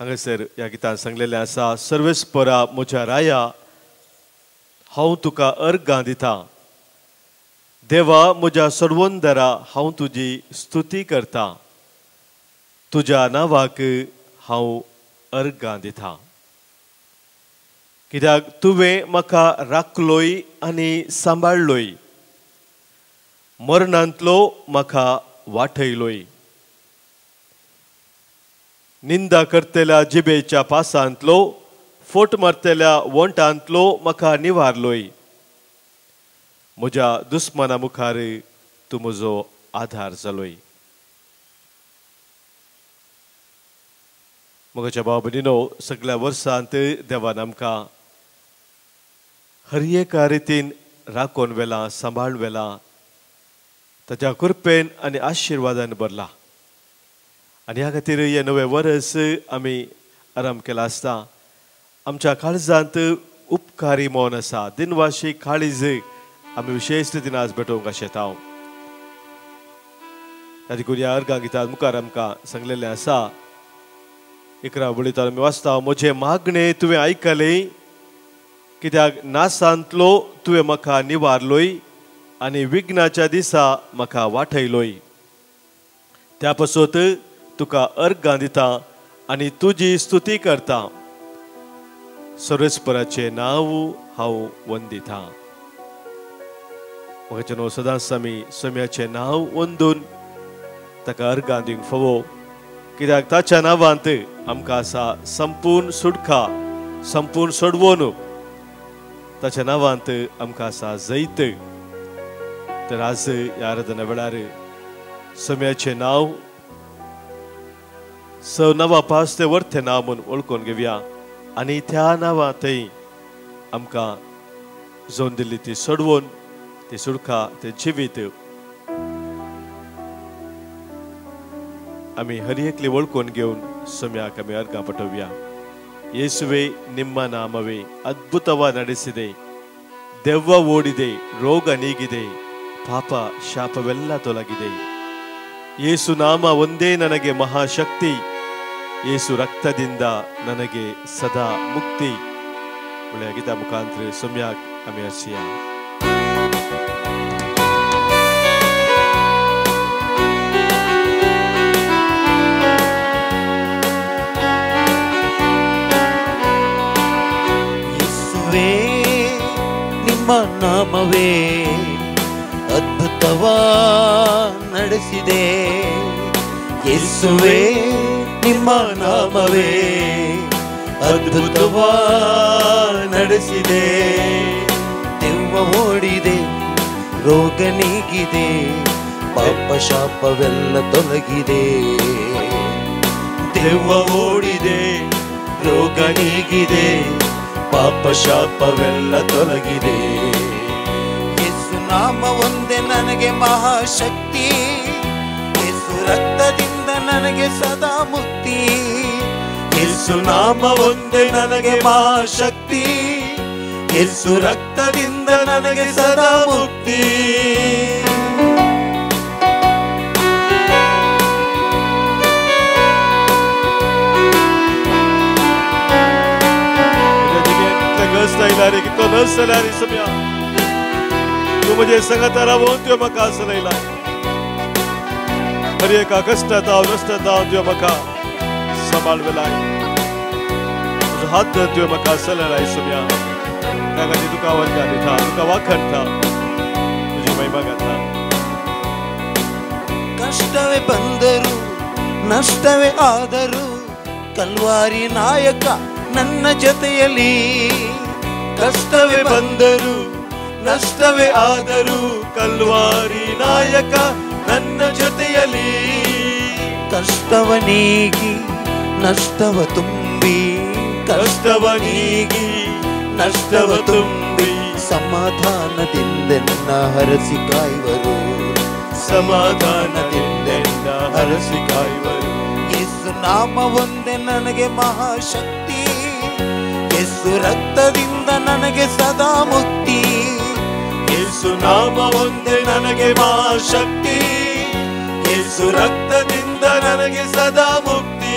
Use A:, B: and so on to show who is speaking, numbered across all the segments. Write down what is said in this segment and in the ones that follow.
A: हांगासर ह्या गितान सांगलेलें आसा, सर्वेस्परा म्हज्या राया हांव तुका अर्गां दिता, देवा म्हज्या सर्वंदरा हांव तुजी स्तुती करता, तुज्या नांवाक हांव अर्गां दिता, कित्याक तुवें म्हाका राखलोय आनी सांबाळलोय, मरणांतलो म्हाका वाटयलोय, निंदा करतल्या जिबेच्या पासांतलो फोट मारतल्या वोंटांतलो म्हाका निवारलोय, म्हज्या दुस्माना मुखार तूं म्हजो आधार जालोय. म्हज्या भाव भयणीनो, सगळ्या वर्सांत देवान आमकां हर एका रितीन राखून व्हेलां, सांबाळून व्हेलां, ताच्या कृपेन आनी आशिर्वादान भरला. आनी ह्या खातीर हें नवें वर्स आमी आराम केला आसता आमच्या काळजांत उपकारी मौन आसा, दिनवाशी काळीज आमी विशेश रितीन आज भेटोवंक आशेता. देखून ह्या अर्गां गितां मुखार आमकां सांगलेलें आसा, 11 वळींत आमी वाचता, म्हजें मागणें तुवें आयकलें, कित्याक नासांतलो तुवें म्हाका निवारलोय आनी विघ्नाच्या दिसा म्हाका वाटयलोय, त्या पासत तुका अर्गां दिता आनी तुजी स्तुती करता, सर्वेस्पराचें नांव हांव वंदिता. म्हजें न्हू सदांच आमी सम्याचें नांव वंदून ताका अर्गां दिवंक फावो, कित्याक ताच्या नांवांत आमकां आसा संपूर्ण सुटका, संपूर्ण सोडवणूक, ताच्या नांवांत आमकां आसा जैत. तर आज ह्या आराधना वेळार सम्याचें नांव स नांवा पास ते वर्थे नांव म्हूण वळखून घेवया आनी त्या नांवांतय आमकां जोन दिल्ली ती सोडवून, ती सुटका, ते जिवीत आमी हर एकली वळखून घेवन सम्याक आमी अर्गां पठोवया. ಯೇಸುವೆ ನಿಮ್ಮ ನಾಮವೇ ಅದ್ಭುತವ ನಡೆಸಿದೆ, ದೆವ್ವ ಓಡಿದೆ, ರೋಗ ನೀಗಿದೆ, ಪಾಪ ಶಾಪವೆಲ್ಲ ತೊಲಗಿದೆ. ಯೇಸು ನಾಮ ಒಂದೇ ನನಗೆ ಮಹಾಶಕ್ತಿ, ಯೇಸು ರಕ್ತದಿಂದ ನನಗೆ ಸದಾ ಮುಕ್ತಿ. ಒಳ್ಳೆಯ ಗೀತಾ ಮುಖಾಂತರ ಸಮ್ಯಾಕ್ ಅಮೆಯಸಿಯ.
B: ನಿಮ್ಮ ನಾಮವೇ ಅದ್ಭುತವ ನಡೆಸಿದೆ, ಯೇಸುವೇ ನಿಮ್ಮ ನಾಮವೇ ಅದ್ಭುತವ ನಡೆಸಿದೆ. ದೆವ್ವ ಓಡಿದೆ, ರೋಗ ನೀಗಿದೆ, ಪಾಪ ಶಾಪವೆಲ್ಲ ತೊಲಗಿದೆ. ದೆವ್ವ ಓಡಿದೆ, ರೋಗ ನೀಗಿದೆ, ಪಾಪ ಶಾಪವೆಲ್ಲ ತೊಲಗಿದೆ. ಯೇಸು ನಾಮ ಒಂದೇ ನನಗೆ ಮಹಾಶಕ್ತಿ, ಯೇಸು ರಕ್ತದಿಂದ ನನಗೆ ಸದಾ ಮುಕ್ತಿ. ಯೇಸು ನಾಮ ಒಂದೇ ನನಗೆ ಮಹಾಶಕ್ತಿ, ಯೇಸು ರಕ್ತದಿಂದ ನನಗೆ ಸದಾ ಮುಕ್ತಿ.
A: कितलो नस जाल्यार सम्या तूं म्हजें सांगाता रावोन तुवें म्हाका आसलयला, हर एका कश्टांत हांव नश्टांत हांव तुवें म्हाका सांबाळ वेलाय, तुजो हात धर तुवें म्हाका आसलयलाय सम्या. त्या खातीर तुका वर्गां दिता, तुका वाखणता, तुजी महिमा गाता.
B: ಕಷ್ಟವೇ ಬಂದರು ನಷ್ಟವೇ ಆದರೂ ಕಲ್ವಾರಿ ನಾಯಕ ನನ್ನ ಜೊತೆಯಲ್ಲಿ.
A: ಕಷ್ಟವೇ ಬಂದರು ನಷ್ಟವೇ ಆದರೂ ಕಲ್ವಾರಿ ನಾಯಕ ನನ್ನ ಜೊತೆಯಲ್ಲಿ.
B: ಕಷ್ಟವ ನೀಗಿ ನಷ್ಟವ ತುಂಬಿ,
A: ಕಷ್ಟವ ನೀಗಿ ನಷ್ಟವ ತುಂಬಿ,
B: ಸಮಾಧಾನದಿಂದೆನ್ನ ಹರಸಿ ಕಾಯುವರು,
A: ಸಮಾಧಾನದಿಂದೆನ್ನ ಹರಸಿ ಕಾಯುವರು.
B: ಯೇಸು ನಾಮ ಒಂದೇ ನನಗೆ ಮಹಾಶಕ್ತಿ, ಯೇಸು ರಕ್ತದಿಂದ ನನಗೆ ಸದಾ ಮುಕ್ತಿ.
A: ಯೇಸು ನಾಮ ಒಂದೇ ನನಗೆ ಮಹಾಶಕ್ತಿ, ಯೇಸು ರಕ್ತದಿಂದ ನನಗೆ ಸದಾ ಮುಕ್ತಿ.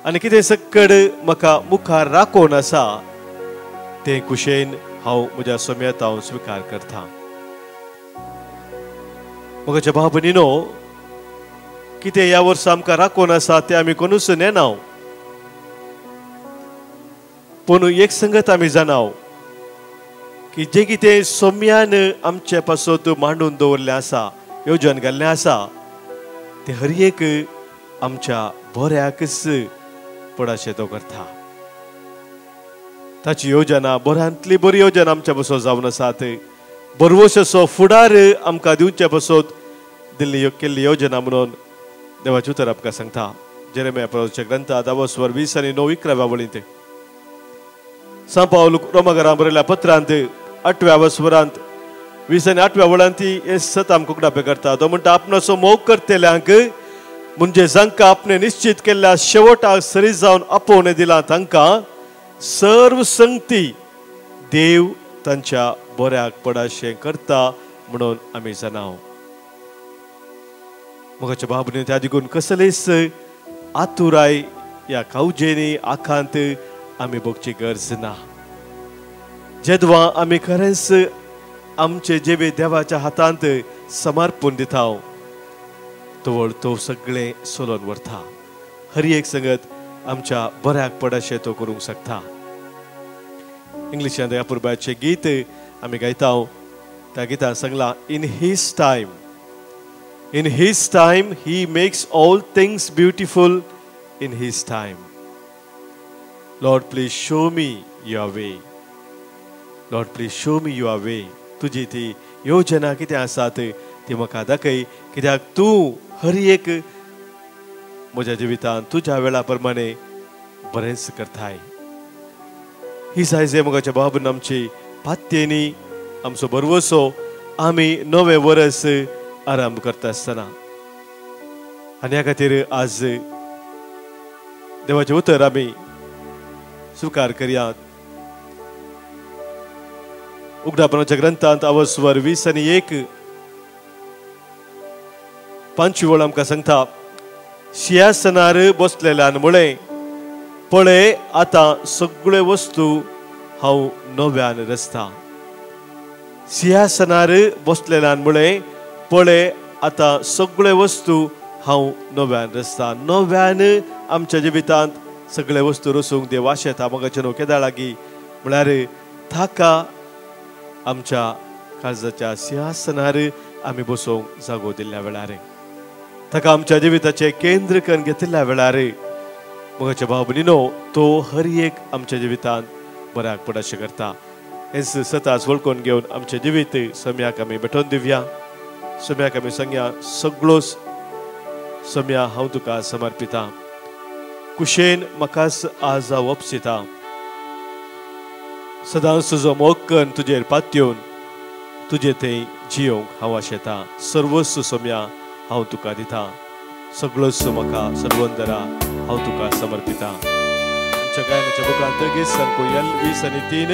A: आनी कितें सक्कड म्हाका मुखार राखोवन आसा तें कुशेन हांव म्हज्या सोम्यांत हांव स्विकार करता. म्हज्या भाव भयणीनो, कितें ह्या वर्सा आमकां राखोवन आसा तें आमी कोणूच नेना, पूण एक संगत आमी जाणाव की जें कितें सोम्यान आमचे पासत मांडून दवरलें आसा, योजन घाल्लें आसा, तें हर एक आमच्या बऱ्याकच पडाशें तो करता. ताची योजना बऱ्यांतली बरी योजना आमच्या पासत जावन आसात. बरवस असो फुडार आमकां दिवचे पासत दिल्ली केल्ली योजना म्हणून देवाचें उतर आमकां सांगता. जेरेमिया प्रवाच्या ग्रंथात 10 20 आनी 9 11व्या वळींत, सांव पावल रोमागरां बरयल्या पत्रांत 8व्या वस्वरांत 20 आनी 8व्या वळांत हें सत आमकां उगडापें करता. तो म्हणटा, आपणाचो मोग करतल्यांक म्हणजे जांकां आपणे निश्चित केल्ल्या शेवटाक सरी जावन आपोवणें दिलां तांकां सर्व संगती देव तांच्या बऱ्याक पडाशें करता म्हणून आमी जाणाव. म्हज्या बाबून त्या देखून कसलेच आतुराय ह्या कावजेनी आखांत आमी भोगची गरज ना. जेदवा आमी खरेंच आमचे जिवीत देवाच्या हातांत समर्पण दिता तवळ तो सगळें सोलोन व्हरता. हर एक संगत आमच्या बऱ्याक पडाशें तो करूंक शकता. इंग्लिशांत अपुरबायचें गीत आमी गायता, त्या गितान सांगलां, in his time, in his time he makes all things beautiful in his time. Lord please show me your way, Lord please show me your way. तुजी ती योजना कितें आसा ती म्हाका दाखय, कित्याक तूं हर एक म्हज्या जिवितांत तुज्या वेळा प्रमाणे बरेंच करताय. ही जाय म्हज्या बाबून आमची पात्येनी आमचो भरवसो आमी नवें वरस आरंभ करता आसतना, आनी ह्या खातीर आज देवाचें उतर आमी स्विकार करयात. उगडापणाच्या ग्रंथांत 10 20 आनी 1 5वी वळ आमकां सांगता, शिंयासनार बसलेल्यान म्हळें, पळय आतां सगळ्यो वस्तू हांव नव्यान रचता. सिंहासनार बसलेल्यान म्हळें, पळय आतां सगळ्यो वस्तू हांव नव्यान रचता. नव्यान आमच्या जिवितांत सगळे वस्तू रचूंक देव आशेता. म्हाका न्हू केदाळ लागीं म्हळ्यार ताका आमच्या काळजाच्या सिंहासनार आमी बसोवंक जागो दिल्ल्या वेळार, ताका आमच्या जिविताचें केंद्र करून घेतिल्ल्या वेळार म्हज्या भाव भयणीनो तो हर एक आमच्या जिवितांत बऱ्याक पडाशें करता. हें सताच वळखून घेवन आमचें जिवीत सम्याक आमी भेटोवन दिवया. सम्याक आमी सांगया, सगळोच सम्या हांव तुका समर्पिता, कुशेन म्हाकाच आज हांव ओपसिता, सदांच तुजो मोग करून तुजेर पातयेवन तुजे थंय जियोंक हांव आशेता. सर्वस्व सम्या हांव तुका दिता, सगळोच म्हाका सर्वंदरा हांव तुका समर्पिता. आमच्या गायनाच्या बुकांत गीत संको एल 20 आनी 3,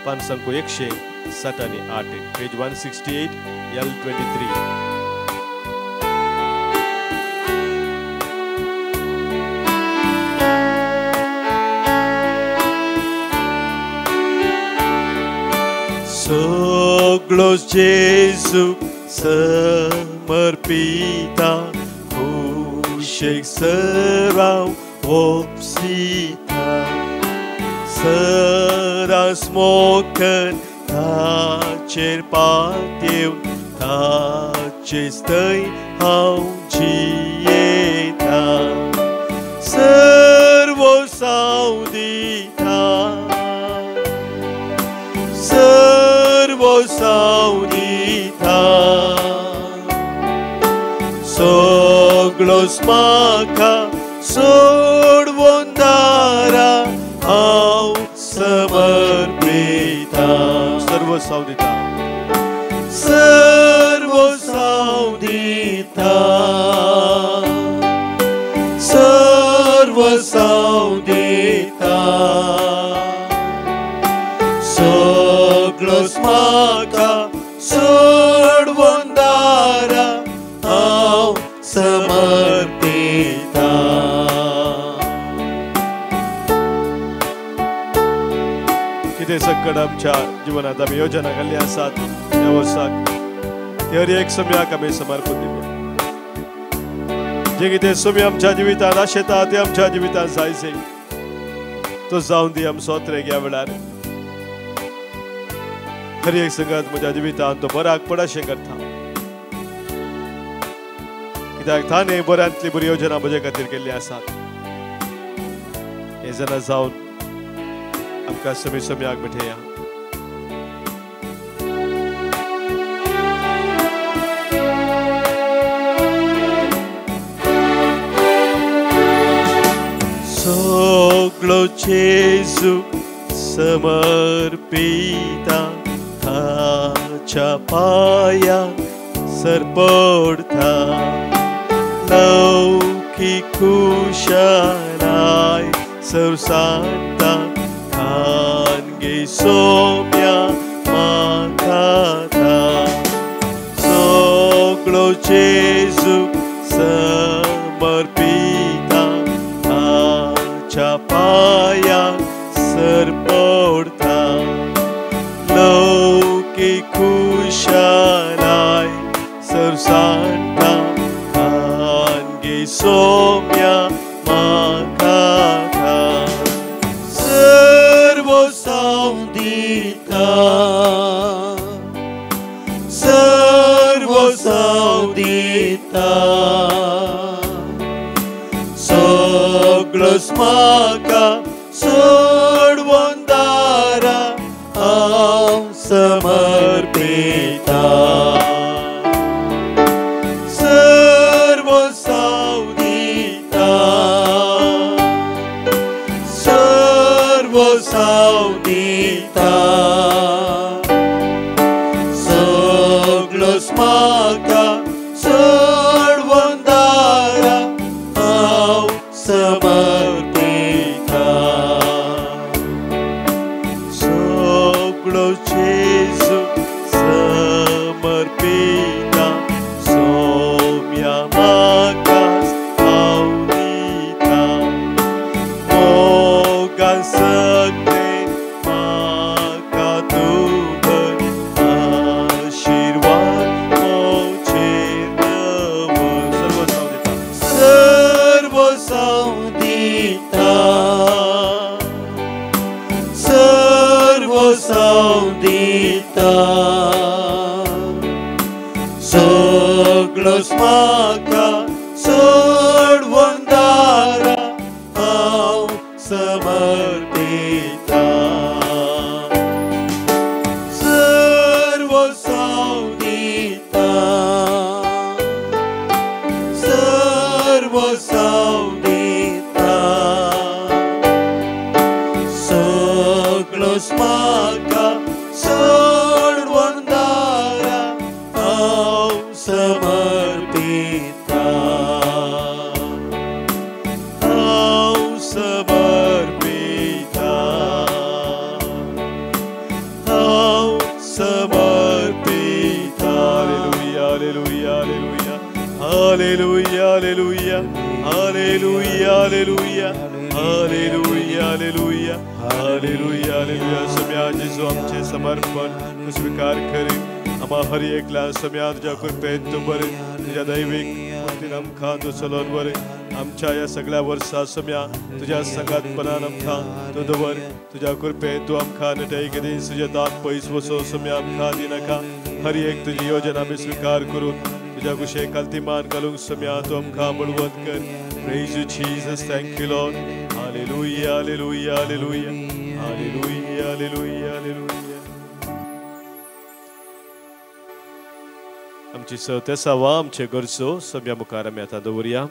A: पान संको 160 आनी 8, पेज 168 एल 23. सगळो जेजू समर्पिता, खुशेक सराव ओपसिता, सदांच मोखन ताचेर पातयेवन ताचेच थंय हांव जियेता, सर्व हांव दिता, सर्व हांव दिता, सगळोच म्हाका सोडवून दारा हांव समर्पिता. सर्व हांव दिता, सर्व हांव दिता, सर्व हांव दिता, सगळोच म्हाका सोडवून दारा हांव समर्पिता. मुंकड आमच्या जिवनात आमी योजना घाल्ली आसात ह्या वर्साक ते हर एक सम्याक आमी समर्पण दिवया. जे कितें सोमी आमच्या जिवितांत आशेता ते आमच्या जिवितांत जायचे तो जावन दी आमचो त्रेग ह्या वेळार. हर एक संगत म्हज्या जिवितांत तो बऱ्याक पडाशें करता, कित्याक ताणें बऱ्यांतली बरी योजना म्हजे खातीर केल्ली आसात. हे जाणा जावन आमकां समी सम्याक भेटया. सगळो जेजू समर्पिता ताच्या पाया सरपडता, लौकीक कुशलाय सरसाणता, खानगे सोम्या माखाता. सगळो जेजू समर्पिता ताच्या पाया सरपडता, लौकीक कुशलाय सरसाणता, खानगे सोम्या माखाता.
B: सर्व साव दिता, सर्व साव दिता, सगळोच म्हाका सोडवून दारा हांव समर्पिता. सर्व साव दिता, सर्व साव दिता, सगळोच म्हाका सोडवून दारा हांव समर्पिता.
A: सगळो जेजू समर्पिता सोम्या म्हाका हांव दिता, मोगान सगळें म्हाका तूं भर, आशिर्वाद मोचेर दवर. सर्व साव दिता,
B: सर्व साव दिता, सर्व साव दिता, सगळोच म्हाका सोडवून दारा हांव समर्पिता. सर्व साव दिता, सर्व साव दिता, सगळोच म्हाका सोडवून दारा हांव समर्पिता.
A: हांव समर्पिता, हांव समर्पिता. Hallelujah, hallelujah, hallelujah, hallelujah, hallelujah, hallelujah, hallelujah, hallelujah, hallelujah. सम्या जेजू आमचें समर्पण तूं स्विकार कर. आमा हर एकल्या सम्या तुज्या कृपेन तूं बरें, तुज्या दैवीक मुक्तीन आमकां तूं चलोवन बरें. आमच्या ह्या सगळ्या वर्सा सम्या तुज्या संगातपणान आमकां तूं दवर. तुज्या कृपेन तूं आमकां नटय दीस तुज्या दात पयस वचो सम्या आमकां दिनाका. हर एक तुजी योजना आमी स्विकार करून तुज्या कुशेक कालती मान घालूंक सम्या तूं आमकां बळवंत कर. Praise you Jesus, thank you Lord. Hallelujah, hallelujah, hallelujah, hallelujah, hallelujah, hallelujah. आमची सवतेसावा आमचे गरजो सम्या मुखार आमी आतां दवरया.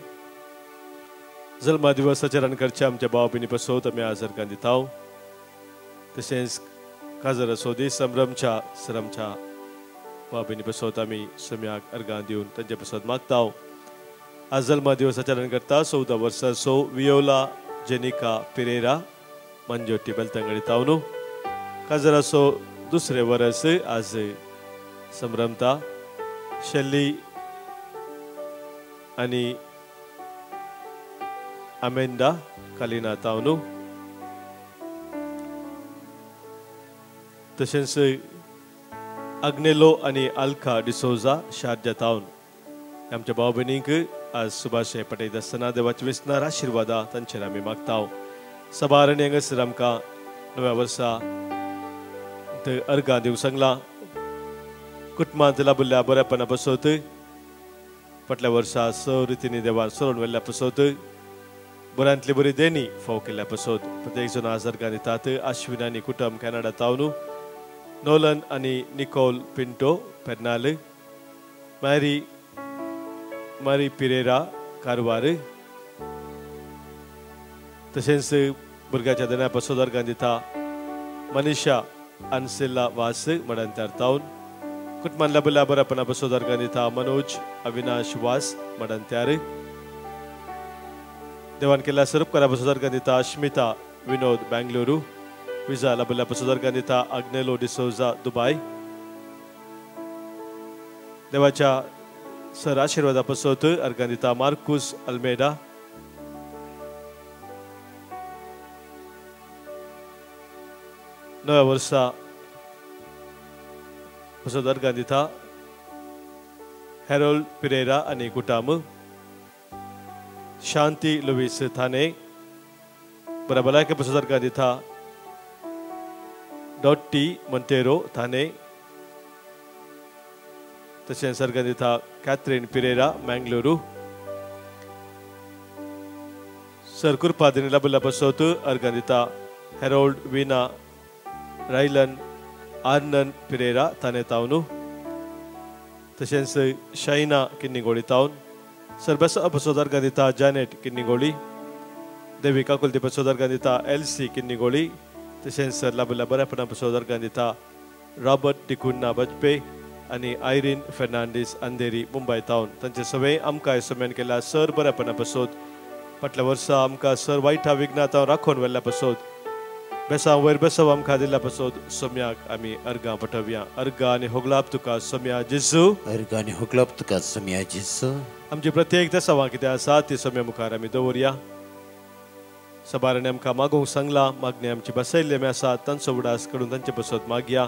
A: जल्मा दिवसाचेर करच्या आमच्या भाव भयणी पसोत आमी आज अर्गां दिता. तशेंच काजर सोदी संभ्रमच्या सरमच्या भाव भयणी पसोत आमी सम्याक अर्गां दिवन तांचे पसोत मागता. आज जल्मा दिवसाचरण करता 14 वर्सांचो वियोला जेनिका पिरेरा मंजोटी बेलतंगडी तावनू. काजराचो दुसरे वरस आज संभ्रमता. शेल्ली आनी अमेंडा कालिना तावनू. तशेंच आग्नेलो आनी आल्का डिसोजा शारजा तावन आमच्या भाव भयणींक आज सुभाशे पटयत आसतना देवाच्या विसनार आशिर्वादा तांचेर आमी मागता. सभार आनी हांगासर आमकां नव्या वर्सा अर्गां दिवंक सांगलां. कुटुंबांत लाभिल्ल्या बऱ्यापणा पासत फाटल्या वर्सा स रितींनी देवान सरून व्हेल्ल्या पासत बऱ्यांतली बरी देणी फाव केल्ल्या पासत प्रत्येक जण आज अर्गां दितात. आश्विन आनी कुटुंब कॅनडा तावन, नोलन आनी निकोल पिंटो पेर्नाल, मॅरी मारी पिरेरा कारवार, तशेंच भुरग्याच्या देण्या पासत अर्गां दिता मनीषा अनसेला वास मडंत्यार तावन, कुटुंबान लाभिल्ल्या बऱ्यापणा पासत अर्गां दिता मनोज अविनाश वास मडंत्यार, देवान केल्ल्या सरुपकारा पासत अर्गां दिता अश्मिता विनोद बेंगलुरू, विजा लाभिल्ल्या पासत अर्गां दिता आग्नेलो डिसोजा दुबाय, देवाच्या सर आशिर्वादा पासत अर्गां दिता मार्कुस अल्मेडा, नव्या वर्सा पासत अर्गां दिता हेरोल्ड पिरेरा आनी कुटाम, शांती लुवीस थाने, बऱ्या भलायके पासत अर्गां दिता डॉटी मोंतेरो थाने, तशेंच अर्गां दिता कॅथरीन पिरेरा मँगलुरू, सर कृपा दिनी लाभिल्ल्या पासत अर्गां दिता हेरोल्ड वीना रायलन आर्नन पिरेरा थाने तावनू, तशेंच शायना किन्निगोळी तावन, सर बेसा पासत अर्गां दिता जॅनेट किन्निगोळी, देवी काकुलती पासत अर्गां दिता एल्सी किन्निगोळी, तशेंच सर लाभिल्ल्या बऱ्यापणा पासत अर्गां दिता रॉबर्ट डिकुन्ना बजपे आनी आयरीन फेर्नांडीस अंधेरी मुंबय तावन. तांचे सगळे आमकां समेन केल्या सर बऱ्यापणा पासत फाटल्या वर्सा आमकां सर वायटा विघ्ना तावन राखून व्हेल्ल्या पासत बेसांव वयर बेसांव आमकां दिल्ल्या पासत सोम्याक आमी अर्गां पठोवया. अर्गां आनी होगलाप तुका सोम्या जेजू,
B: अर्गां आनी होगलाप तुका सोम्या जेजू.
A: आमची प्रत्येक देसावां कितें आसा ती सोम्या मुखार आमी दवरया. सभारांनी आमकां मागूंक सांगलां, मागणी आमची बसयल्ली आमी आसा तांचो उडास करून तांचे पासत मागया.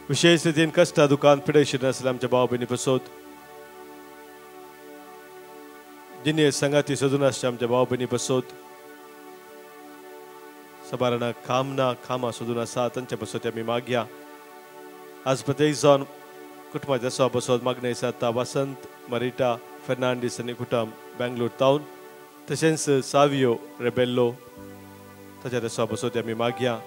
A: विशेश रितीन कश्टा दुकान पिडेशीर नासले आमच्या भाव भयणी पासत, जिणे संगाती सोदून आसच्या आमच्या भाव भयणी पासत, सभारांना काम ना कामां सोदून आसा तांच्या पासत आमी मागया. आज प्रत्येक जावन कुटुंबाच्या देसां पासत मागणें आसा वसंत मरिटा फेर्नांडीस आनी कुटुंब बेंगलोर तावन, तशेंच सावियो रेबेल्लो ताच्या देसां पासत आमी मागया.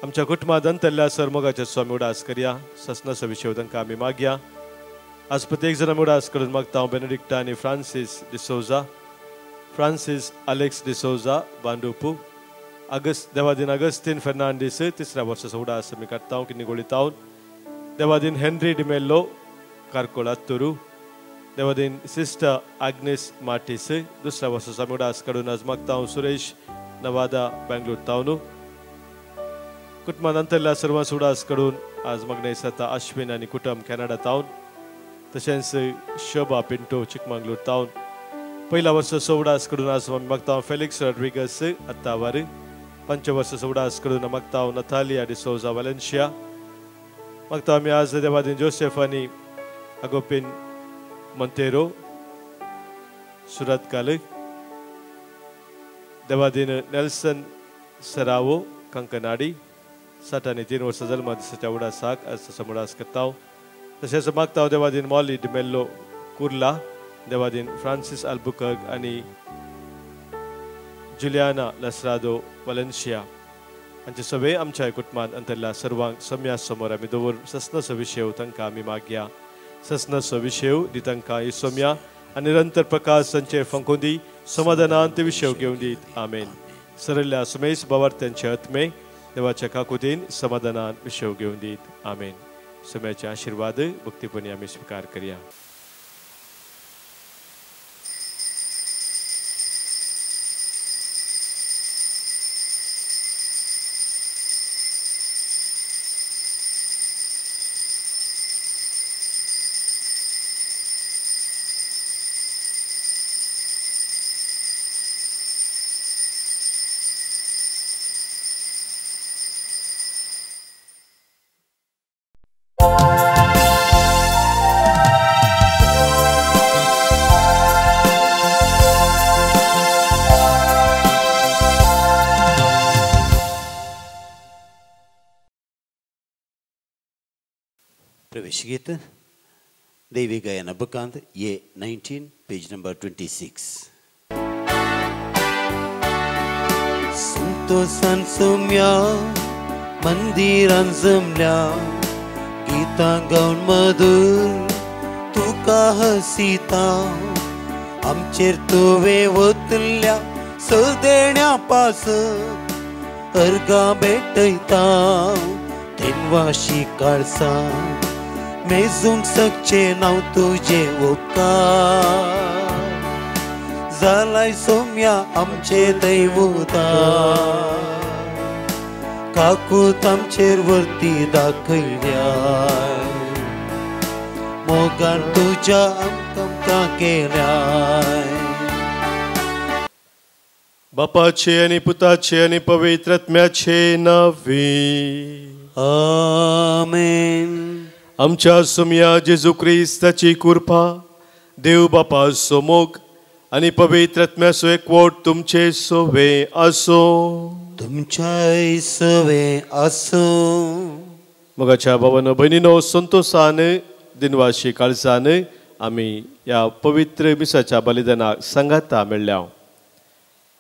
A: आमच्या कुटुंबांत अंतरल्या सर मोगाच्या स्वामी उडास करया. ससनाचो विशय तांकां आमी मागया. आज प्रत्येक जण आमी उडास करून मागता बेनेडिक्टा आनी Francis D'Souza, Francis Alex D'Souza बांडुपू, अगस्त देवादीन अगस्तीन फेर्नांडीस तिसऱ्या वर्साचो उडास आमी काडटा किन्निगोळी तावन, देवादीन हेनरी डिमेल्लो कारकोळ अत्तुरू, देवादीन सिस्टर आग्नेस मार्टीस दुसऱ्या वर्साचो आमी उडास काडून आज मागता सुरेश नवादा बेंगलोर तावन. कुटुंबान अंतरल्या सर्वांस उडास काडून आज मागणें आसा अश्विन आनी कुटुंब कॅनडा तावन, तशेंच शोभा पिंटो चिकमंगलूर तावन. पहिल्या वर्साचो उडास काडून आज आमी मागता फेलिक्स रॉड्रिगस अत्तावार, पंच वर्साचो उडास काडून मागता नथालिया डिसोजा वालेन्शिया, मागता आमी आज देवादीन जोसेफ आनी अगोपिन मोंतेरो सुरतकाल, देवादीन नेल्सन सरावो कंकनाडी 60 आनी 3 वर्सां जल्मा दिसाच्या उडासाक आज तसो उडास करता. तशेंच मागता Devadin Molly D'Mello Kurla, Devadin Francis Albuquerque आनी जुलियाना लसरादो वलेन्शिया हांचे सगळे आमच्या कुटुंबांत अंतरल्या सर्वांक सम्या समोर आमी दवर ससनाचो विशय तांकां आमी मागया. ससनाचो विशय दी तांकां ही सोम्या आनी निरंतर प्रकाश तांचेर फंकून दी, समाधानान ते विशय घेवन दीत. आमेन. सरल्या सुमेश बावार्थ्यांचे आत्मे देवाच्या काकुतीन समाधानान विशय घेवन दीत. आमेन. सम्याचे आशिर्वाद भक्तीपणी आमी स्विकार करया.
B: प्रवेश गीत देवी गायन बुकांत ए 19 पेज नंबर 26। संतोषान सोम्या मंदिरान जमल्या गीतां गावन मधुर तुका हसिता आमचेर तुवें वतल्या सदेण्या पासत अर्गां भेटयता तेनवाशी काळसा मेजूंक सकचें नांव तुजें उपकार जालाय सोम्या आमचे दैवता काकूत आमचेर वरती दाखयल्या मोगान तुज्या आमकां केल्याय।
A: बापाचे आनी पुताचे आनी पवित्र आत्म्याचे नांवे
B: आमेन।
A: आमच्या सोम्या जेजू क्रिस्ताची कृपा देव बापाचो मोग आनी पवित्र आत्म्याचो एकवट तुमचे सोवे आसो।
B: तुमच्याय सोवे आसो।
A: मोगाच्या भावानो भयणीनो, संतोषान दिनवाशी काळजान आमी ह्या पवित्र मिसाच्या बलिदानाक सांगाता मेळ्ळ्या।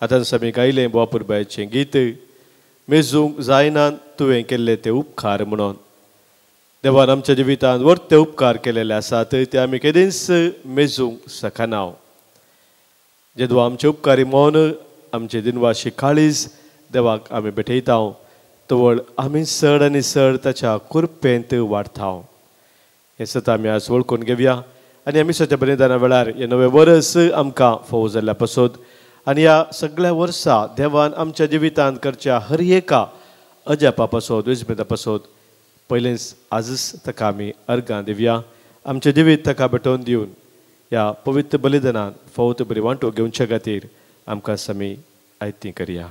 A: आतां आमी गायलें बापुरबायचें गीत मेजूंक जायना तुवें केल्ले ते उपकार म्हणून। देवान आमच्या जिवितांत वर्ते उपकार केलेले आसात ते आमी केदींच मेजूंक शकना। जेदो आमचे उपकारी मन आमचे दिनवाशी काळीज देवाक आमी भेटयता तवळ आमी चड आनी चड ताच्या कृपेंत वाडटा। हें सत आमी आज वळखून घेवया आनी आमी सच्या बलिदाना वेळार हें नवें वर्स आमकां फावो जाल्ल्या पासत आनी ह्या सगळ्या वर्सा देवान आमच्या जिवितांत करच्या हर एका अजापा पासत विस्मेता पासत पयलेंच आजच ताका आमी अर्गां दिवया। आमचें जिवीत ताका भेटोवन दिवन ह्या पवित्र बलिदानान फावो तो बरी वांटो घेवचे खातीर आमकां आमी आयती करया।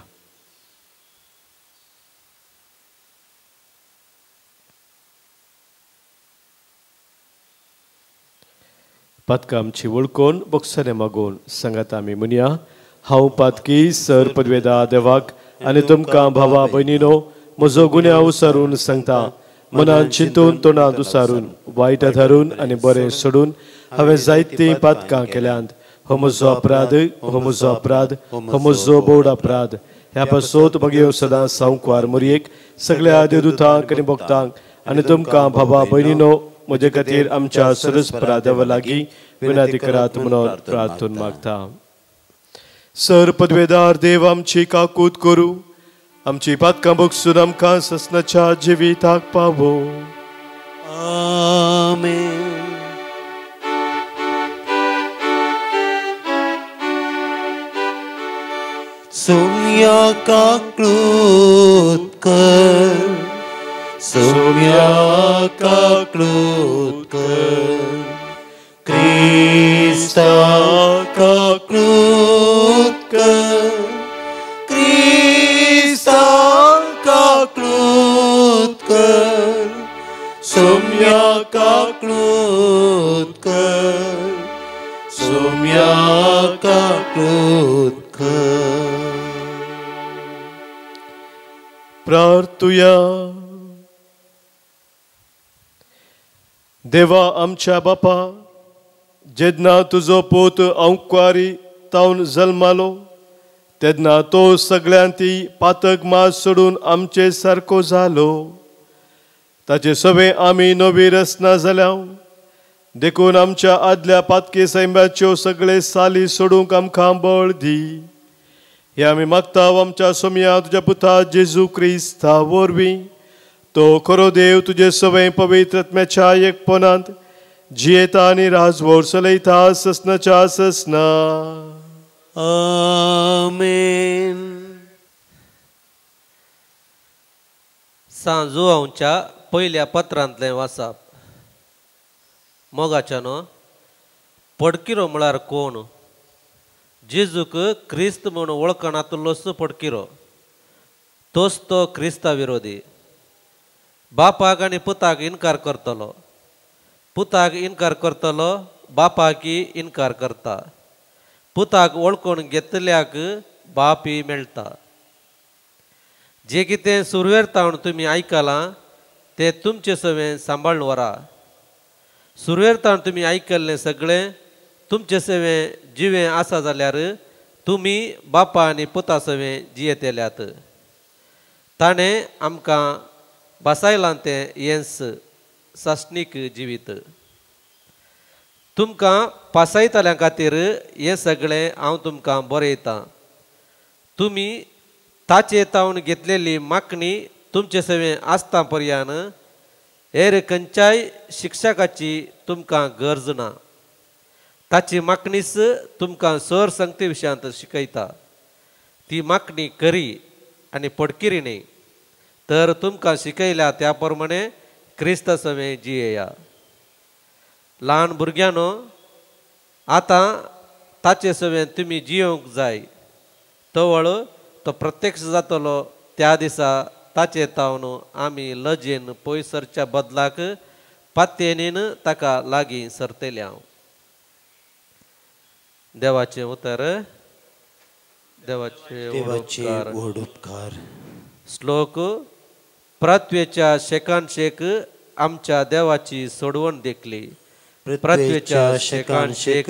A: पातकां आमची वळखून बोगसणे मागून सांगात आमी म्हणया, हांव पातकी सर पदवेदा देवाक आनी तुमकां भावा भयणीनो म्हजो गुन्यांव उसारून सांगता। मनान चिंतून तोंडांत उसारून वायट धरून आनी बरें सोडून हांवें जायतीं पातकां केल्यांत। हो म्हजो अपराध, हो म्हजो अपराध, हो म्हजो बोड अपराध। ह्या पासत म्हगे सदां सावंकवार मोरयेक सगळ्या देवदूतांक आनी भक्तांक आनी तुमकां भावा भयणीनो म्हजे खातीर आमच्या सरस्परा देवा लागीं विनंती करात म्हणून प्रार्थून मागता। सर पदवेदार देव आमची काकूत करूं, आमची पातकां बगसून आमकां ससनाच्या जिविताक पावो।
B: आमेन। सोम्या काकूत कर, सोम्या काकूत कर, क्रिस्ता काकूत कर, क्रिस्ता काकूत कर, सोम्या काकूत कर, सोम्या काकूत कर।
A: प्रार्थुया। देवा आमच्या बापा, जेन्ना तुजो पूत अंकुवारी तावन जल्मालो तेन्ना तो सगळ्यांती पातक मास सोडून आमचे सारको जालो। ताचे सवे आमी नवी रचना जाल्या देखून आमच्या आदल्या पातके सैम्याच्यो सगळे साली सोडूंक आमकां बळ दी। हे आमी मागता आमच्या सोम्या तुज्या पुता जेजू क्रिस्ता वरवीं, तो खरो देव तुजे सवय पवित्र आत्म्याच्या एकपणांत जियेता आनी राजवट चलयता ससनाच्या ससना।
B: आमेन।
C: सांजुआंवच्या पयल्या पत्रांतलें वाचप। मोगाच्यानो, पडकिरो म्हळ्यार कोण? जेजूक क्रिस्त म्हूण वळखनातलोच पडकिरो, तोच तो क्रिस्ता विरोधी। बापाक आनी पुताक इनकार करतलो, पुताक इनकार करतलो बापाकी इनकार करता, पुताक वळखून घेतल्याक बापी मेळटा. जे कितें सुरवेर तावन तुमी आयकलां तें तुमचे सवें सांबाळून व्हरा. सुरवेर तावन तुमी आयकल्लें सगळें तुमचे सवें जिवें आसा जाल्यार तुमी बापा आनी पुता सवें जियेतल्यात. ताणें आमकां बसायलां तें येंस सासणीक जिवीत. तुमकां पासायतल्यां खातीर हें सगळें हांव तुमकां बरयतां. तुमी ताचे तावन घेतलेली मागणी तुमचे सवें आसता पर्यान हेर खंयच्याय शिक्षकाची तुमकां गरज ना. ताची मागणीच तुमकां सर संगती विशयांत शिकयता. ती मागणी करी आनी पडकिरी न्ही, तर तुमकां शिकयल्या त्या प्रमाणे क्रिस्ता सवें जियेया. ल्हान भुरग्यांनो, आतां ताचे सवें तुमी जियोवंक जाय. तवळ तो प्रत्यक्ष जातलो त्या दिसा ताचे तावन आमी लजेन पयस सरच्या बदलाक पातयेनीन ताका लागीं सरतले. हांव देवाचें उतर. देवाचे
B: व्हड उपकार.
C: श्लोक. पृथ्वेच्या शेकान शेक आमच्या देवाची सोडवण देखली.
B: पृथ्वेच्या शेकान शेक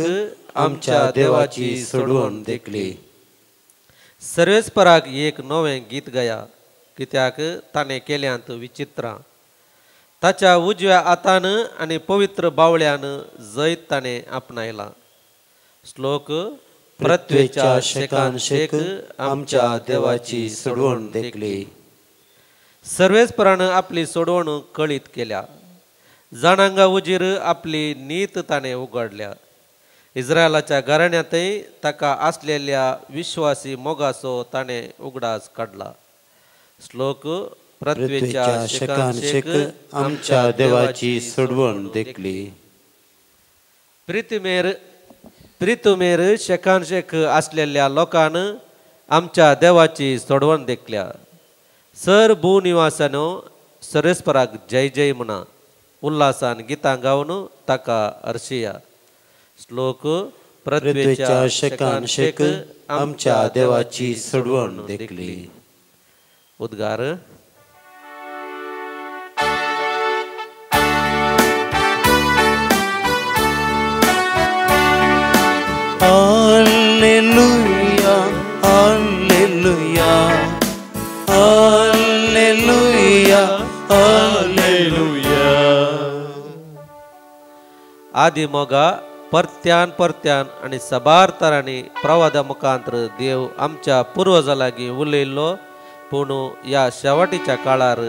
B: आमच्या देवाची सोडवण देखली.
C: सर्वेस्पराक एक नवें गीत गाया, कित्याक ताणें केल्यांत विचित्रां. ताच्या उजव्या हातान आनी पवित्र बावळ्यान जैत ताणें आपणायलां. श्लोक.
B: पृथ्वेच्या शेकान शेक आमच्या देवाची सोडवण देखली.
C: सर्वेस्परान आपली सोडवण कळीत केल्या. जाणांगा उजीर आपली नीत ताणें उगडल्या. इस्रायलाच्या घराण्यांतय ताका आसलेल्या विश्वासी मोगाचो ताणें उगडास काडला. श्लोक.
B: पृथ्वेच्या शेकान शेक आमच्या देवाची सोडवण देखली.
C: प्रितुमेर शेकान शेक आसलेल्या लोकान आमच्या देवाची सोडवण देखल्या. सर भूनिवासानो सर्वेस्पराक जय जय म्हणा. उल्हासान गितां गावन ताका अर्शिया. श्लोक.
B: पृथ्वेच्या शेकान शेक आमच्या देवाची सोडवण देखली.
C: उद्गार.
B: Hallelujah, hallelujah, hallelujah, hallelujah.
C: आदी मोगा परत्यान परत्यान आनी साबार तरांनी प्रवादा मुखांतर देव आमच्या पुर्वजा लागीं उलयल्लो, पूण ह्या शेवटीच्या काळार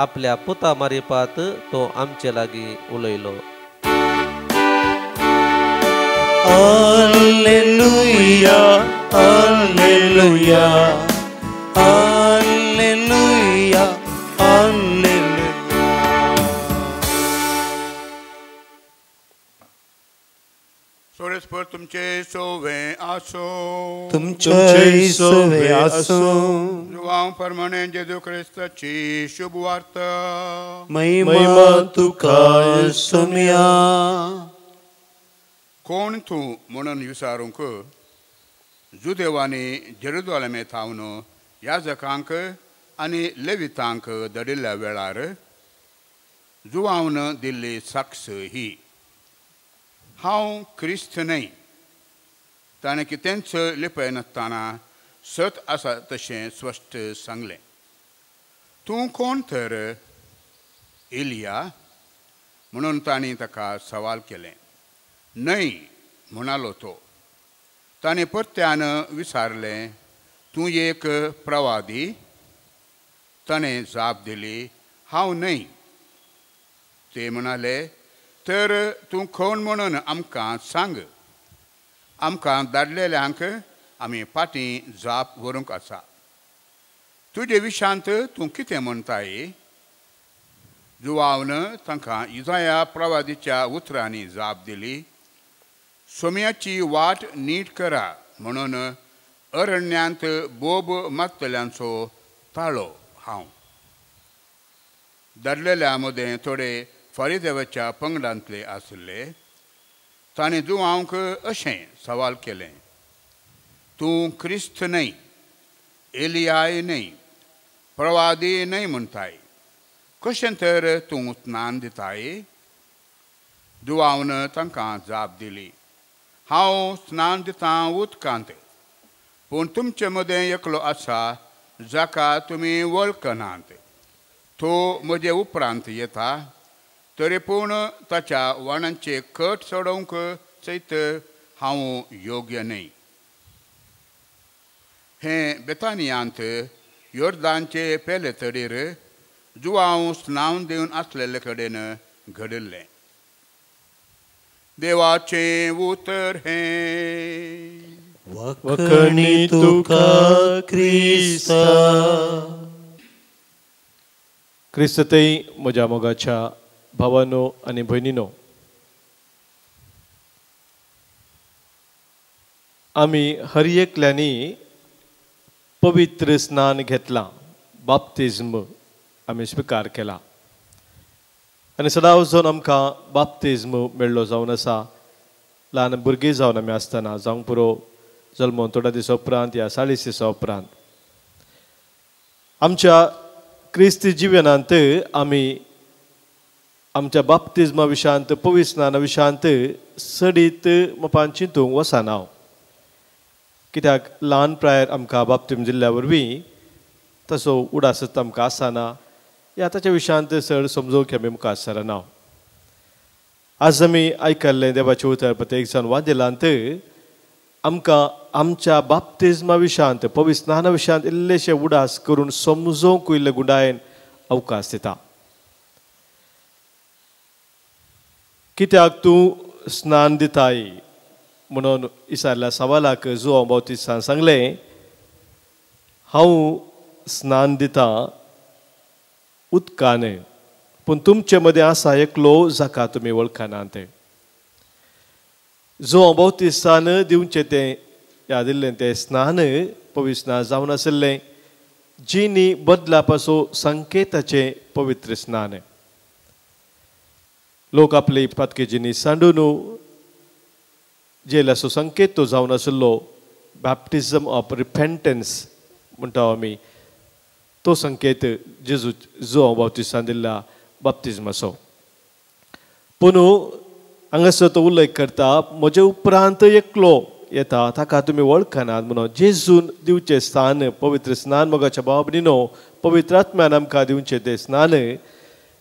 C: आपल्या पुता मारिपात तो आमचे लागीं उलयलो.
B: Hallelujah, hallelujah, hallelujah, hallelujah.
D: सोरेस्पर तुमचे सोवे आसो,
B: तुमचे सोवे आसो.
D: जुवांव परमाणे जेजू क्रिस्ताची शुभ वार्ता.
B: महिमा तुका सोम्या.
D: कोण तूं म्हणून विचारूंक जुदेवांनी जेरुजालेमे थावन याजकांक आनी लेवितांक दडिल्ल्या वेळार जुवावन दिल्ली साक्ष ही, हांव क्रिस्त न्हय. ताणें कितेंच लिपयनासतना सत आसा तशें स्पश्ट सांगलें. तूं कोण तर? एलिया म्हणून तांणी ताका सवाल केलें. न्हय म्हणालो तो. ताणें परत्यान विचारलें, तूं एक प्रवादी? ताणें जाप दिली, हांव न्हय. ते म्हणाले, तर तूं कोण म्हणून आमकां सांग. आमकां धाडलेल्यांक आमी फाटीं जाप व्हरूंक आसा. तुजे विशांत तूं कितें म्हणटाय? जुवावन तांकां इजाया प्रवादीच्या उतरांनी जाप दिली, सोम्याची वाट नीट करा म्हणून अरण्यांत बोब मारतल्यांचो ताळो हांव. धरलेल्या मदें थोडे फारीदेवाच्या पंगडांतले आशिल्ले. ताणें जुवांक अशें सवाल केलें, तूं क्रिस्त न्हय, एलियाय न्हय, प्रवादी न्हय म्हणटाय, कशें तर तूं स्नान दिताय? जुवांवन तांकां जाप दिली, हांव स्नान दितां उदकांत, पूण तुमचे मदें एकलो आसा जाका तुमी वळखनात. तो म्हजे उपरांत येता, तरी पूण ताच्या वाणांचे कट सोडोवंक सयत हांव योग्य न्हय. हें बेतानियांत योर्दानचे पेले तडीर जुवांव स्नान दिवन आसलेले कडेन घडिल्लें. देवाचें उतर हें.
B: वखणी तुका क्रिस्ता.
A: क्रिस्ततय म्हज्या मोगाच्या भावानो आनी भयणीनो, आमी हर एकल्यांनी पवित्र स्नान घेतलां, बाप्तिज्म आमी स्विकार केला आनी सदां वचून आमकां बाप्तिज्म मेळ्ळो जावन आसा. ल्हान भुरगीं जावन आमी आसतना, जावंक पुरो जल्मोन थोड्या दिसा उपरांत या 40 दिसां उपरांत आमच्या क्रिस्ती जिवनांत आमी आमच्या बाप्तिज्मा विशयांत, पवित्र स्नाना विशयांत सडीत मोपान चिंतूंक वचना. कित्याक ल्हान प्रायर आमकां बाप्तिज्म दिल्ल्या वरवीं तसो उडासत आमकां आसना, ह्या ताच्या विशयांत चड समजोवंक आमी मुखार सरना. आज आमी आयकल्लें देवाचें उतर प्रत्येक जाण वादेलांत आमकां आमच्या बाप्तिज्मा विशयांत, पवित्र स्नाना विशयांत इल्लेशे उडास करून समजोवंक इल्ले गुंडायेन अवकाश दिता. कित्याक तूं स्नान दिताय म्हणून विचारल्या सवालाक जुवांव बाप्तिस्तान सांगलें, हांव स्नान दितां उदकान, पूण तुमचे मदें आसा एकलो जाका तुमी वळखनात. जुवांव बाप्तिस्तान दिवचें तें याद दिल्लें तें स्नान पवित्र स्नान जावन आशिल्लें जिनी बदलापाचो संकेताचें पवित्र स्नान. लोक आपली पातकी जिनी सांडून जेलाचो संकेत तो जावन आशिल्लो, बॅप्टिझम ऑफ रिपेंटन्स म्हणटा आमी, तो संकेत जेजू जुवांव बाप्तिस्तान दिल्ल्या बाप्तिज्माचो. पूण हांगासर तो उल्लेख करता, म्हजे उपरांत एकलो येता ताका तुमी वळखनात म्हणून. जेजून दिवचें स्थान पवित्र स्नान मोगाच्या भाव भयणीनो, पवित्र आत्म्यान आमकां दिवचें तें स्नान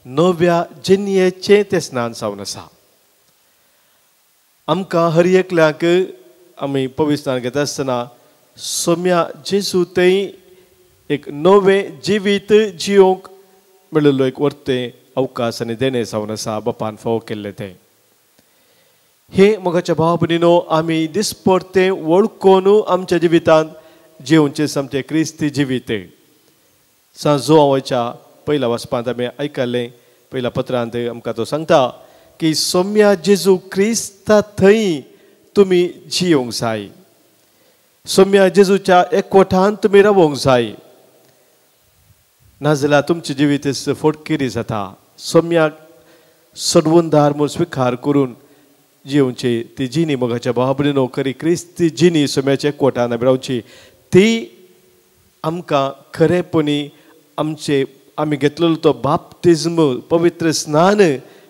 A: नव्या जिणयेचें तें स्नान जावन आसा. आमकां हर एकल्याक आमी पवित्र स्नान घेता आसतना सोम्या जेजू थंय एक नवें जिवीत जियोंक मेळिल्लो एक वर्तें अवकाश आनी देणें जावन आसा बापान फावो केल्लें तें. हे मोगाच्या भाव भयणीनो, आमी दिसपडतें वळखून आमच्या जिवितांत जिवचें सामकें क्रिस्ती जिवीत. सांत जुवांवाच्या पयल्या वाचपांत आमी आयकल्लें, पयल्या पत्रांत आमकां तो सांगता की सोम्या जेजू क्रिस्ता थंय तुमी जियोंक जाय, सोम्या जेजूच्या एकवटान तुमी रावोंक जाय, नाजाल्यार तुमचें जिवीत फोटकिरी जाता. सोम्याक सडवूनदार म्हूण स्विकार करून जिवची ती जिनी मोगाच्या भाव भयणीनो, खरी क्रिस्ती जिनी सोम्याच्या एकवटान आमी रावची, ती आमकां खरेपणी आमचे आमी घेतलेलो तो बाप्तिज्म पवित्र स्नान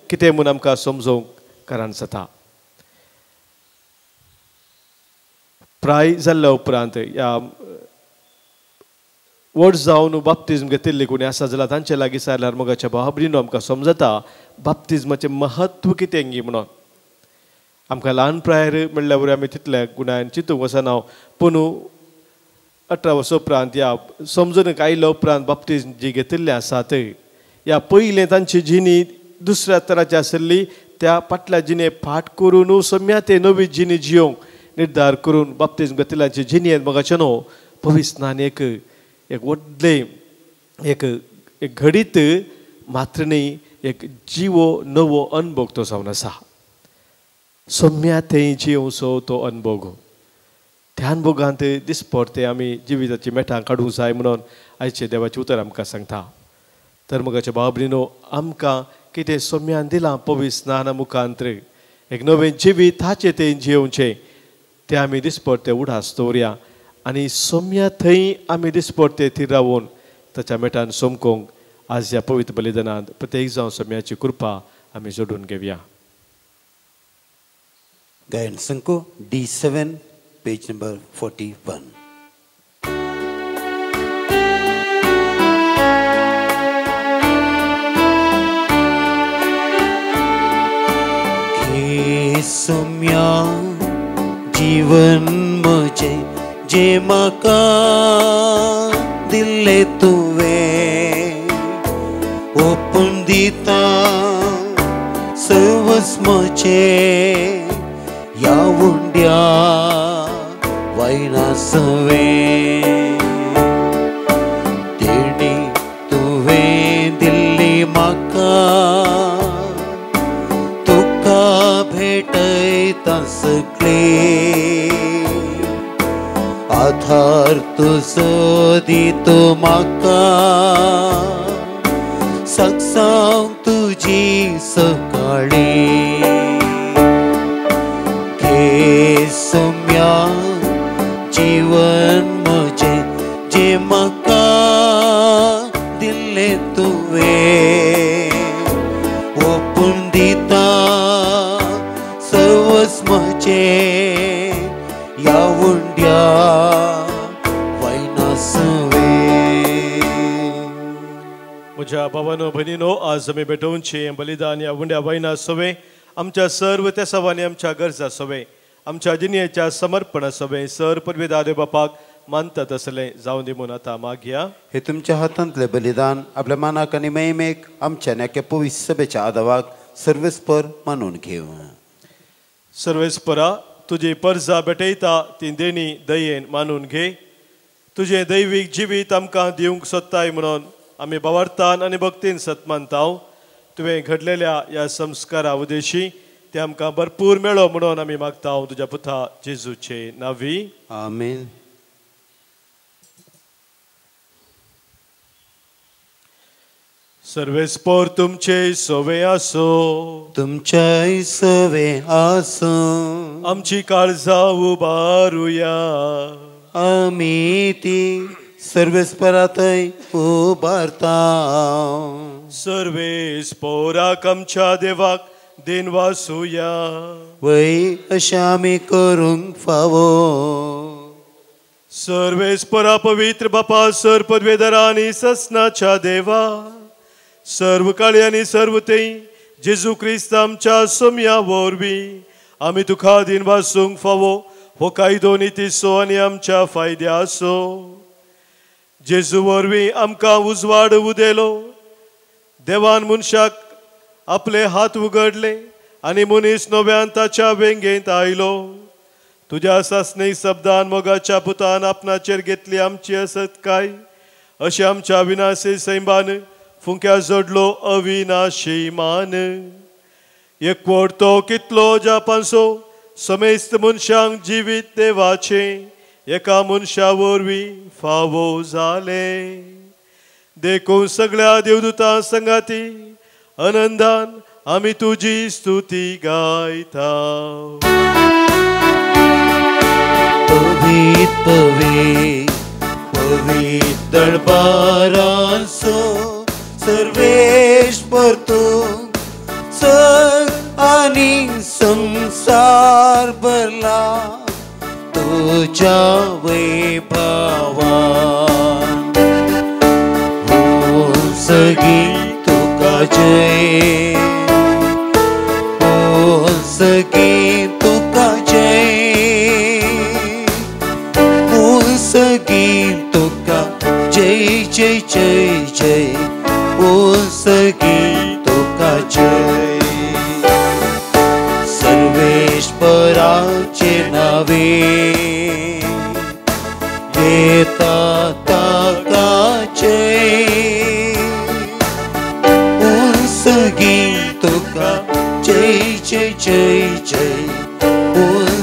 A: कितें म्हूण आमकां समजोवंक कारण जाता. प्राय जाल्ल्या उपरांत ह्या व्हड जावन बाप्तिज्म घेतिल्ले कोणी आसा जाल्यार तांचे लागीं सारल्यार मोगाच्या भाव भयणीनो आमकां समजता बाप्तिज्माचें म्हत्व कितें गी म्हणून. आमकां ल्हान प्रायर म्हणल्यार वरवीं आमी तितल्या गुणान चिंतूंक वचना, पूण 18 वर्सां उपरांत ह्या समजून आयल्या उपरांत बाप्तिज्म जी घेतिल्लें आसा थंय ह्या पयलें तांची जिणी दुसऱ्या तराची आशिल्ली, त्या फाटल्या जिणे फाट करून सम्या ते नवी जिणी जियोंक निर्धार करून बाप्तिज्म घेतिल्ल्यांची जिणी मोगाचें न्हू पवित्र स्नान एक एक व्हडलें एक एक घडीत मात्र न्ही, एक जिवो नवो अनुभव तो जावन आसा. सम्या थंय जियोवचो तो अनुभव, त्या अनुभवांत दिसपडते आमी जिविताची मेठां काडूंक जाय म्हणून आयचे देवाचें उतर आमकां सांगता. तर मगाच्या बाबरीनो आमकां कितें सोम्यान दिलां पवित्र स्नाना मुखांत्र एक नवें जिवीत हाचें तें जियोवचें तें आमी दिसपडटे उडास दवरया आनी सोम्या थंय आमी दिसपडटे थीर रावून ताच्या मेटान सोमकोंक आज ह्या पवित्र बलिदानांत प्रत्येक जावन सोम्याची कृपा आमी जोडून घेवया.
B: गायन संको D7 page number 41. Soumya जीवन म्हजें जें म्हाका दिल्लें तुवें ओपून दिता सर्वस म्हजें ह्या उंड्या वयना सवें देणी तुवें दिल्ली म्हाका तुका भेटयता सगळे आधार तुजो दितो म्हाका सकसांव तुजी सकाळी घे सोम्या जीवन म्हजें जें म्हाका दिल्लें तुवें ओपून दिता सर्वस म्हजें ह्या उंड्या वयना सवें.
A: म्हज्या भावानो भयणीनो आज आमी भेटोवचें बलिदान ह्या उंड्या वयना सवें आमच्या सर्व तेसावांनी आमच्या गरजा सवें आमच्या जिणेच्या समर्पणा सवें सर परवेदा देव बापाक मानतात असलें जावं दी म्हूण आतां मागया.
B: हे तुमच्या हातांतलें बलिदान आपल्या मानाक आनी महिमेक आमच्या न्याक्या पवित्र सभेच्या आदावाक सर्वेस्पर मानून घेवं.
A: सर्वेस्परा तुजी परजा भेटयता ती देणी दयेन मानून घे. तुजें दैवीक जिवीत आमकां दिवंक सोदताय म्हणून आमी भावार्थान आनी भक्तीन सत मानता. तुवें घडलेल्या ह्या संस्कारा उद्देशी ते आमकां भरपूर मेळो म्हणून आमी मागता तुज्या पुता जेजूचे नांवी.
B: आमेन.
A: सर्वेस्पर तुमचे सवे आसो
B: तुमच्याय सवे आसो.
A: आमची काळजां उबारुया
B: आमी ती सर्वेस्परातय उबारता.
A: सर्वेस्पराक आमच्या देवाक then वासुया
B: वय अशें आमी करूंक फावो.
A: सर्वेस्परा पवित्र बापा सर पदवेदारा आनी ससनाच्या देवा सर्व काळी आनी सर्व थंय जेजू क्रिस्त आमच्या सोम्या वरवीं आमी तुका दिन वासूंक फावो हो कायदो नितीचो आनी आमच्या फायद्याचो. जेजू वरवीं आमकां उजवाड उदेलो. देवान मनशाक आपले हात उगडले आनी मनीस नव्यान ताच्या वेंगेंत आयलो. तुज्या सासणी शब्दान मोगाच्या पुतान आपणाचेर घेतली आमची असत काय अशें आमच्या विनाशी सैमान फुंक्या जोडलो अविनाशी मान. एकवट तो कितलो जापांसो समेस्त मनशांक जिवीत देवाचें एका मनशा वरवीं फावो जालें. देखून सगळ्या देवदूतां संगाती आनंदान आमी तुजी स्तुती गायता.
B: पवित्र पवित्र पवित्र दरबारांसो सर्वेश्वर तूं सर आनी संसार भरला तुज्या वैभवान. हो सगी तुका जय हो सगी तुका जय हो सगी तुका जय जय जय जय हो सगी तुका जय. सर्वेश्वराचे नावे येता ताका जय सगी तुका जय जय जय जय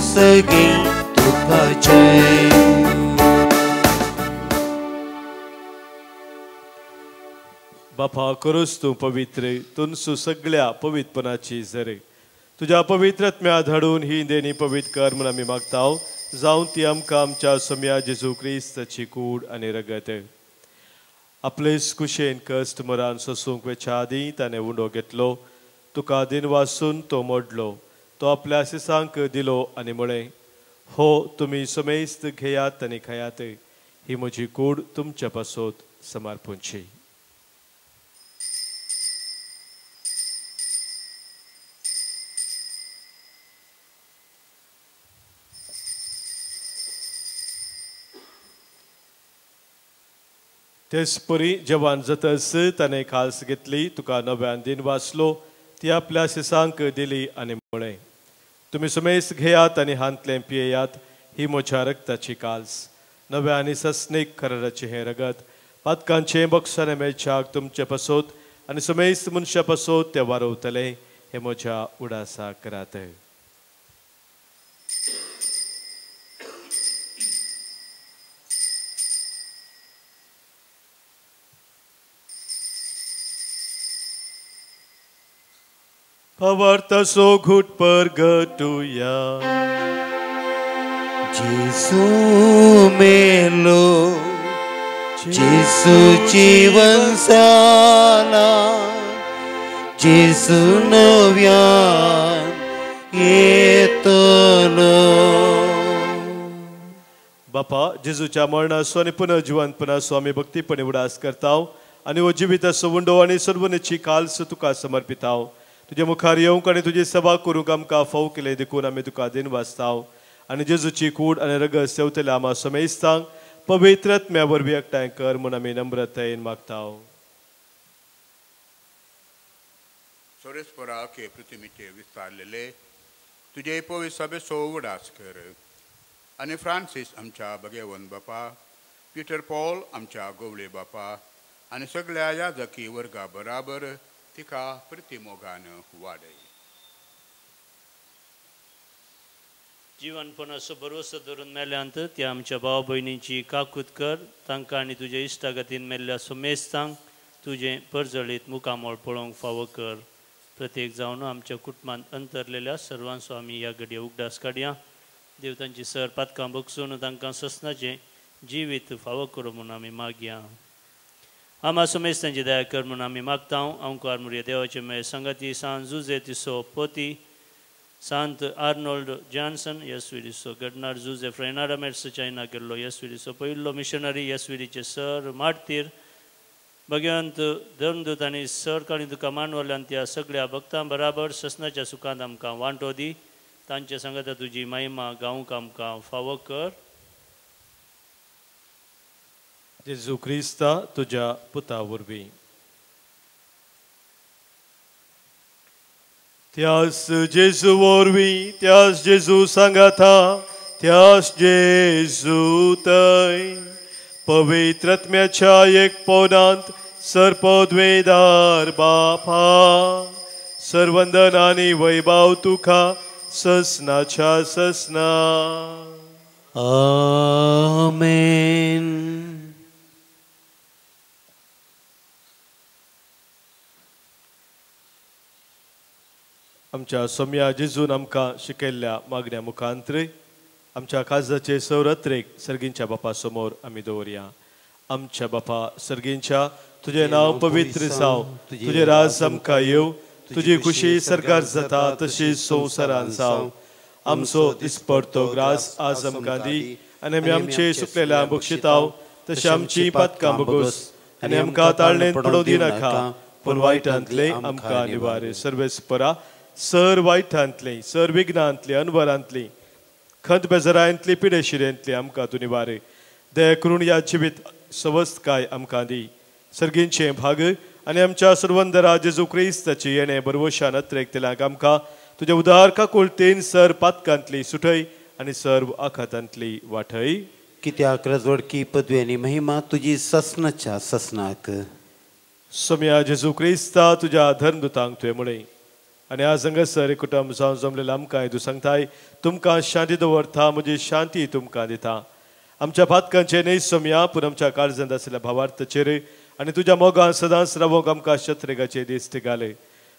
B: सगी तुका जय.
A: बापा करूच तूं पवित्र तुनसू सगळ्या पवित्रपणाची जर तुज्या पवित्रत्म्या धाडून ही देणी पवित्र कर म्हूण आमी मागताव जावन ती आमकां आमच्या सोम्या जेजू क्रिस्ताची कूड आनी रगत. आपलेच कुशेन कश्ट मरान सोसूंक वेच्या आदीं ताणें उंडो घेतलो, तुका दिन वासून तो मोडलो, तो आपल्या शिसांक दिलो आनी म्हळें, हो तुमी समेस्त घेयात आनी खायात, ही म्हजी कूड तुमच्या पासत समर्पणची. तेच परी जेवण जातच ताणें खास घेतली, तुका नव्यान दिन वाचलो, ती आपल्या शिसांक दिली आनी म्हळें, तुमी समेस्त घेयात आनी हांतलें पियेयात, ही म्हज्या रक्ताची काल्स, नव्या आनी सस्नीक कराराचें हें रगत, पातकांचें बक्षाने मेळच्याक तुमचे पासत आनी समेस्त मनशा पासत तें वारवतलें, हें म्हज्या उडासा करात. पवार्थाचो घूट परगटुया.
B: जेसू मेलो, जेसू जीवन जाला, जेसू नव्यान येतलो.
A: बापा जेजूच्या मरणाचो आनी पुनर्जिवंतपणाचो आमी भक्तीपणी उडास करताव आनी हो जिविताचो उंडो आनी सर्वनेची काल्स तुका समर्पिताव. तुजे मुखार येवंक आनी तुजी सभा करूंक आमकां फाव केलें देखून आमी तुका दिन वाचताव आनी जेजूची कूड आनी रगत सेवतल्या आमा समेस्तांक पवित्र आत्म्या वरवीं एकठांय कर म्हूण आमी नम्रतायेन मागताव.
D: सोरेस्परा के पृथ्वीचे विस्तारलेले तुजे पवित्र सभेचो उडास कर आनी फ्रांसीस आमच्या भगेवन बापा, पिटर पॉल आमच्या गोवळे बापा आनी सगळ्या याजकी वर्गा बराबर तिका प्रतिमोगान वाडय.
E: जिवनपणाचो भरवसो धरून मेल्यांत त्या आमच्या भाव भयणींची काकूत कर, तांकां आनी तुज्या इश्टागतीन मेल्ल्या सुमेस्तांक तुजें परजळीत मुखामळ पळोवंक फावो कर. प्रत्येक जावन आमच्या कुटुंबांत अंतरलेल्या सर्वांचो आमी ह्या घडये उगडास काडया. देव तांची सर पातकां बगसून तांकां ससनाचें जिवीत फावो करूं म्हूण आमी मागया. आमा सुमेस्तांची दया कर म्हूण आमी मागता. अंकुर मुरये देवाचे मेळ संगती सांत जुजे तिसो पोती, सांत आर्नोल्ड जॉन्सन येसविरीचो गडनार, जुजे फ्रेनाडा मेर्स चायना गेल्लो येसविरीचो पयलो मिशनरी, येसविरीचे सर मार्तीर, भगवंत धर्मदूत आनी सरकाळी तुका मानवल्यान त्या सगळ्या भक्तां बराबर ससनाच्या सुखांत आमकां वांटो दी. तांचे सांगता तुजी महिमा गावंक आमकां फावो कर.
A: जेजू क्रिस्ता तुज्या पुता वरवीं. त्यास जेजू वरवीं, त्यास जेजू सांगाता, त्यास जेजू तय पवित्र आत्म्याच्या एक पोनांत सर्पद्वेदार बापा, सर्वंदन आनी वैभव तुका ससनाच्या ससना.
B: आमेन.
A: आमच्या सोम्या जेजून आमकां शिकयल्ल्या मागण्या मुखांतरे आमच्या काजाचे सौरत्रेक सर्गींच्या बापा समोर आमी दवरया. आमच्या बापा सर्गींच्या, तुजें नांव पवित्र जावं, तुजें राज आमकां येवं, तुजी खुशी सरकार जाता तशी संवसारान जावं. आमचो दिसपडतो ग्रास आज आमकां दी आनी आमी आमचे सुकलेल्या बक्षिताव तशें आमची पातकां बगोस आनी आमकां ताळणेंत पडोवं दिनाका, पूण वायटांतले आमकां निवारे. सर्वेस्परा सर वायटांतली, सर विघ्नांतली, अनवरांतली, खंत बेजरांतली, पिडेशिरेंतली आमकां तूं निवारे. दया करून ह्या जिवीत सवस्तकाय आमकां दी. सर्गींचें भाग आनी आमच्या सर्वंदरा जेजू क्रिस्ताची येणें बरवशान अत्रेकतल्यांक आमकां तुज्या उदार काकुळतेन सर पातकांतली सुटय आनी सर्व आखातांतली वाटय.
B: कित्याक रजवडकी पदवी आनी महिमा तुजी ससनाच्या ससनाक.
A: सोम्या जेजू क्रिस्ता तुज्या धर्मदूतांक तुवें म्हळें आनी आज हांगासर कुटुंब जावन जमलेलें आमकां तूं सांगताय, तुमकां शांती दवरता, म्हजी शांती तुमकां दिता. आमच्या पातकांचेर न्हय सोम्या, पूण आमच्या काळजांत आशिल्ल्या भावार्थाचेर आनी तुज्या मोगान सदांच रावोंक आमकां शत्रेगाचे दिश्ट घाले.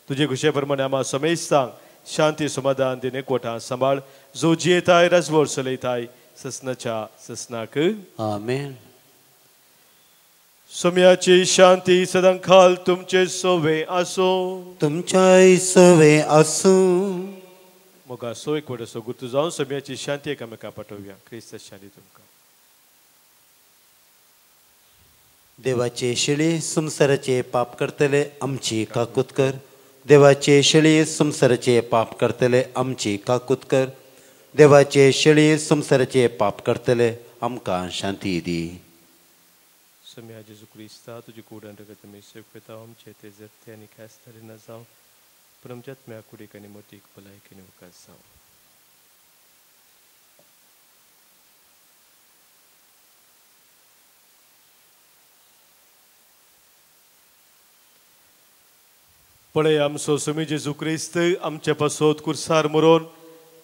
A: तुजे खुशे प्रमाणे आमा समेस्तांक शांती समाधान दिने कोठा सांबाळ, जो जियेताय राजवड चलयताय ससनाच्या ससनाक.
B: आमेन.
A: सोम्याची शांती सदांकाल तुमचे सोवे आसूं.
B: तुमच्याय सोवे आसूं.
A: मोगा सो एकवट असो गुर्तू जावन सोम्याची शांती एकामेका पाठोवया. क्रिस्त शांती तुमकां.
B: देवाचे शेळी संवसाराचे पाप करतले आमची काकूत कर. देवाचे शेळी संवसाराचे पाप करतले आमची काकूत कर. देवाचे शेळी संवसाराचे पाप करतले आमकां शांती दी.
A: सोम्या जेजू क्रिस्ता, तुजी कूड आनी रगत आमी सेवकता, आमचे ते जगते आनी ख्यास्त ना जावं, पूण आमच्या आत्म्या कुडीक आनी मतीक भलायकेन विकास जावं. पळय आमचो स्वामी जेजू क्रिस्त आमचे पासत कुर्सार मरोन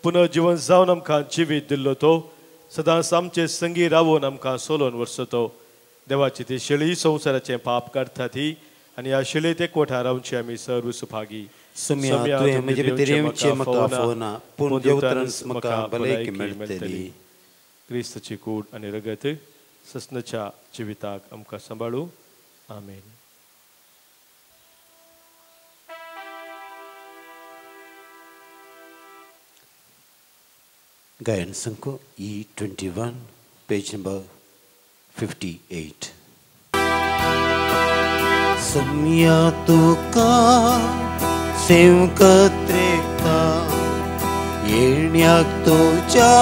A: पुनर्जिवन जावन आमकां जिवीत दिल्लो तो सदांच आमचे संगी रावून आमकां सोलोवन वर्सतो. देवाची ती शेळी संवसाराचें पाप काडटा ती आनी ह्या शेळी ते कोठा रावची आमी सर्व सुभागी. क्रिस्ताची कूड आनी रगत ससनाच्या जिविताक आमकां सांबाळू. आमेन.
B: गायन संको E21 page number 58. Soumya तुका सेवकत रेखता येण्याक तुज्या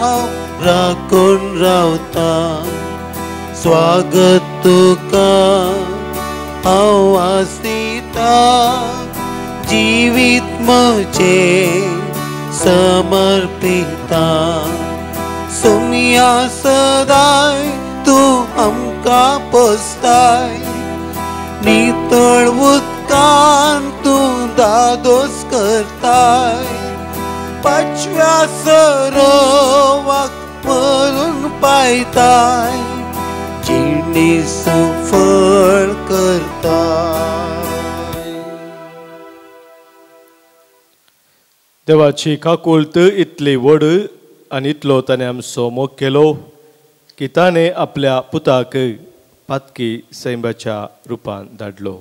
B: हांव राखून रावता. स्वागत तुका हांव आसता, जिवीत म्हजें समर्पिता. सोम्या सदाय तूं आमकां पोसताय, नितळ उदकान तूं दादोस करताय. पाचव्या सरोवाक मरून पायताय, जिणे सफळ करताय.
A: देवाची काकुळत इतली व्हड आनी इतलो ताणें आमचो मोग केलो की ताणें आपल्या पुताक पातकी सैंबाच्या रुपान धाडलो.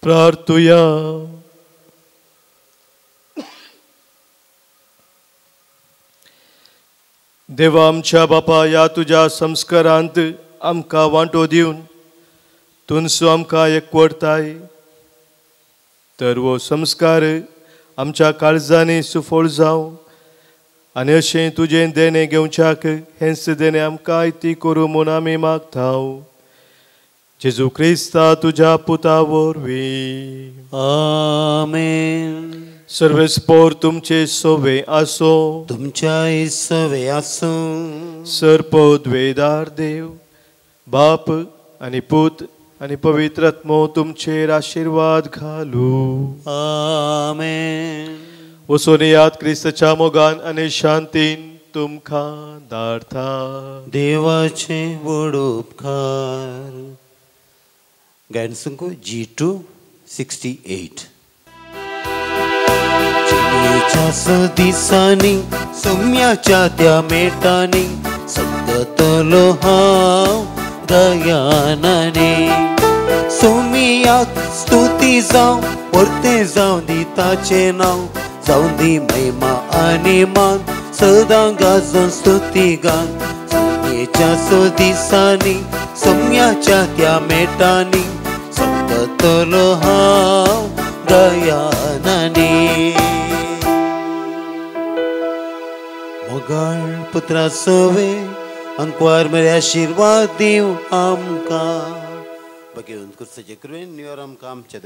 A: प्रार्थुया. देवा आमच्या बापा, ह्या तुज्या संस्कारांत आमकां वांटो दिवन तुनसो आमकां एकवटताय, तर हो संस्कार आमच्या काळजांनी सुफळ जावं आनी अशें तुजें देणें घेवच्याक हेंच देणें आमकां आयती करूं म्हूण आमी मागता. जेजू क्रिस्ता तुज्या पुता वरवीं.
B: आमेन.
A: सर्वेस्पोर तुमचे सोवे आसो.
B: तुमच्याय सोवे आसूं.
A: सर्पोद्वेदार देव बाप आनी पूत आनी पवित्र आत्मो तुमचेर आशिर्वाद घालू.
B: आमेन.
A: वचून याद क्रिस्ताच्या मोगान आनी शांतीन तुमकां धाडता.
B: देवाचे व्हड उपकार. गायन संको G268. जिणेच्या दिसांनी सोम्याच्या त्या मेटांनी संगतलो हांव दयानाने. सोमियाक स्तुती जावं परतें जावं दी ताचें नांव, जावं दी महिमा आनी मान सदां गाजोवन स्तुती गान. सोम्याच्या सो दिसांनी सोम्याच्या त्या मेटांनी संगतलो हांव दयानाने. मोगाळ पुत्रा सोवे अंकवार मेरे आशिर्वाद दिवं आमकां. बघेवन कुर्साचे कृपेन निवार आमकां आमच्या